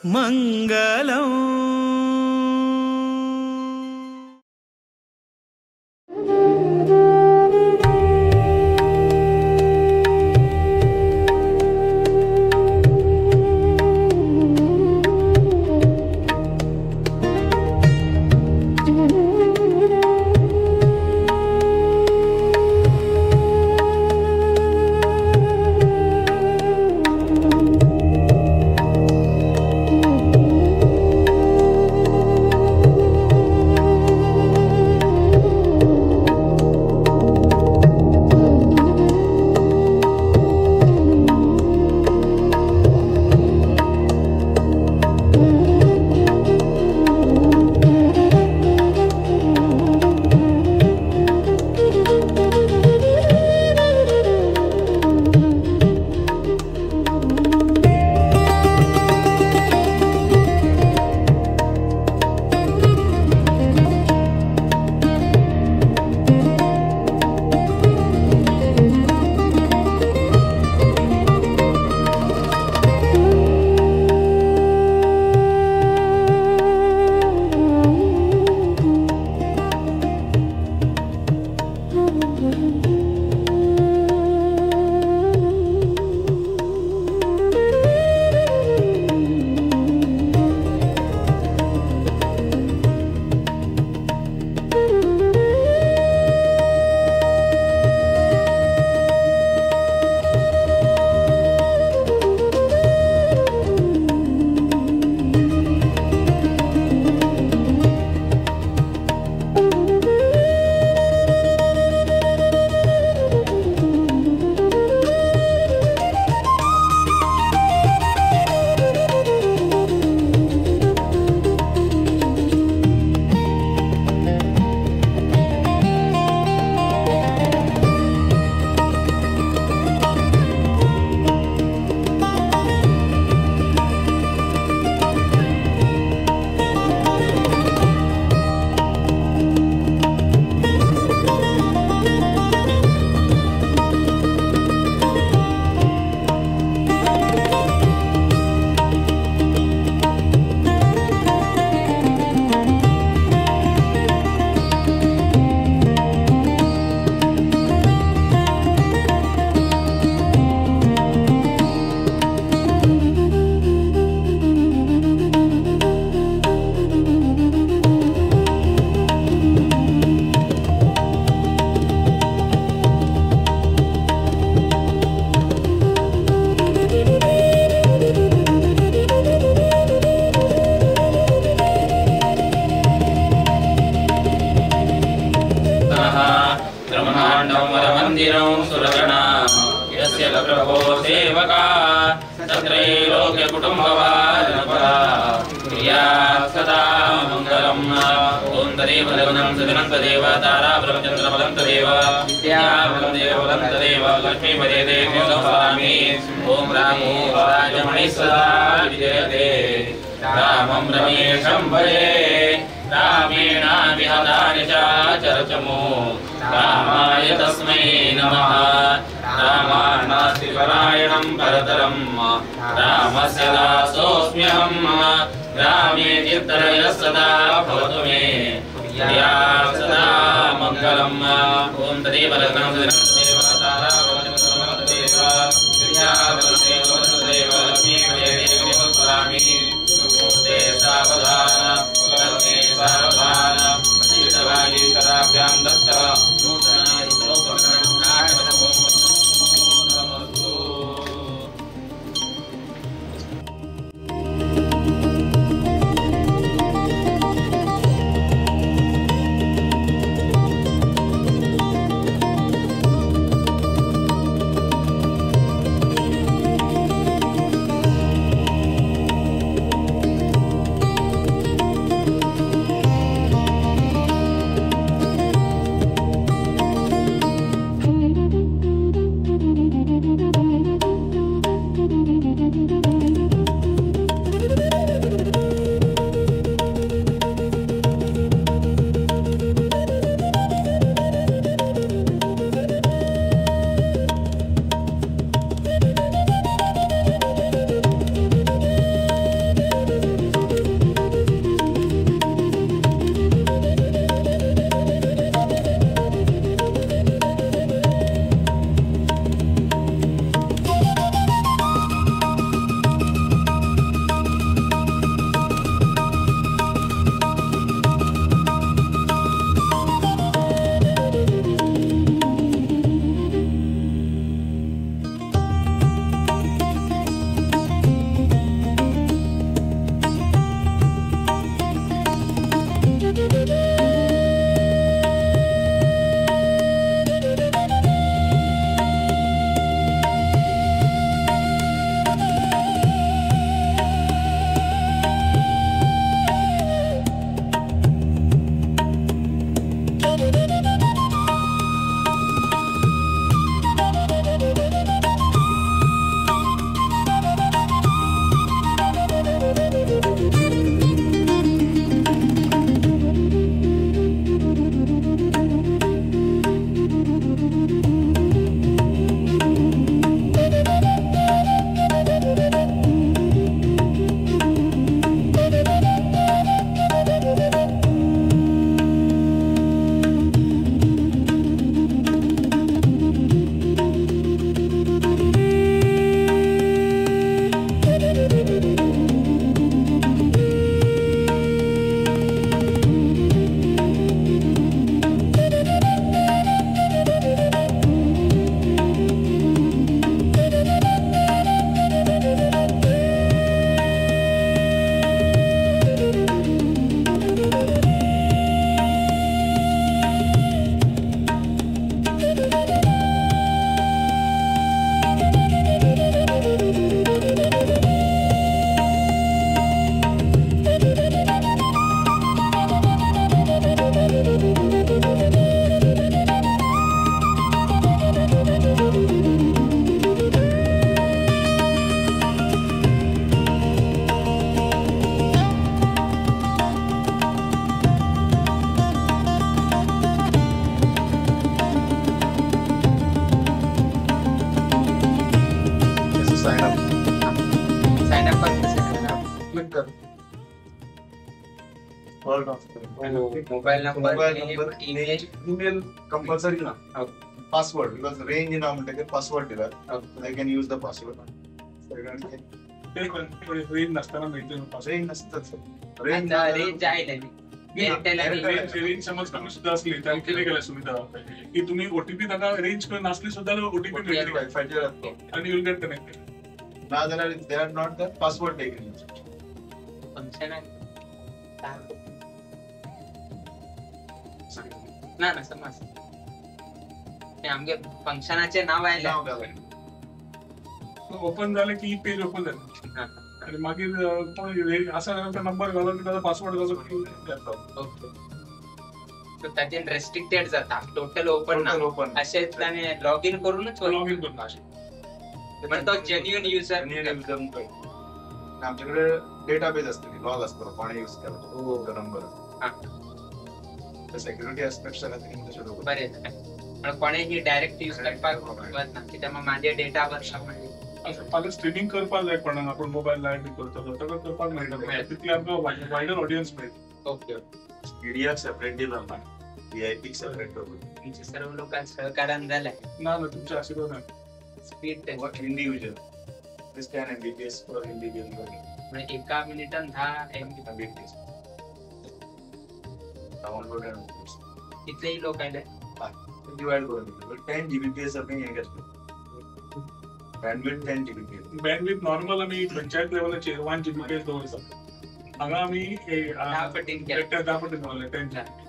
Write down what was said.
మంగళం. क्लिक कर. Mobile number, mobile number, email. Email compulsory ना, पासवर्ड, because range ना म्हणटकीर पासवर्ड दिला, they can use the password. Range नासतना मेळटले पासवर्ड. रेंज नसताच, रेंज. रेंज आयले एअरटेल आणि रेंज समज कमी सुद्धा असली तर कितें केल्या सुविधा की तुम्ही ओटीपी ताका रेंज नासली सुद्धा ओटीपी मेळटली वायफायचेर आसतो आणि युल गेट कनेक्टेड. ना जाल्यार they are not the password they can use. Function ना ना समज ते आमगे फंक्शनाचे नाव आयले. नाव घाला. ओपन झालं की पेज ओपन जालें आणि मागीर कोण आसा जाल्यार नंबर घालो की ताजो पासवर्ड घालो की जाता. ओके, सो ताजेन रेस्ट्रिक्टेड जाता, टोटल ओपन ना. Total open. अशें ताणें लॉग इन करूनच. लॉग इन करून अशें. पण तो जेन्युइन युजर. आमच्याकडे डेटाबेस असतो, लॉग असतो, कोणी यूज केला तो नंबर. सेक्युरिटी ऍस्पेक्ट खातीर तशें दवरता. बरें जालें, पण कोणेही डायरेक्ट यूज करपाक वचना कित्याक मग माझे डेटा म्हणजे. असं फाल्यां स्ट्रिमींग करपाक जाय कोणाक, आपण मोबायल लायव्ह बी करतलो, ताका करपाक मेळटा, तितली आमकां वायडर ऑडियन्स मेळटा. ओके. मीडियाक सेपरेट दिला ना, व्हीआयपी सेपरेट दवरला. तुमचे सर्व लोकांक सहकार्यान जालें. ना ना, तुमच्या आशिर्वादान. Speed individual this 10 Mbps per individual. म्हणजे एका मिनिटान 10 MB. Mbps download and कितलेही लोक आयले. डिवाइड करून 10 जीबीपीएस आमी हें घेतलें, बँडविड्थ 10 जीबीपीएस. बँडविड्थ नॉर्मल आमी पंचायत लेवलाचेर 1 जीबीपीएस दवरता, हांगा आमी 10 पटीन केलें. 10 पटीन दवरले, 10 जीबी.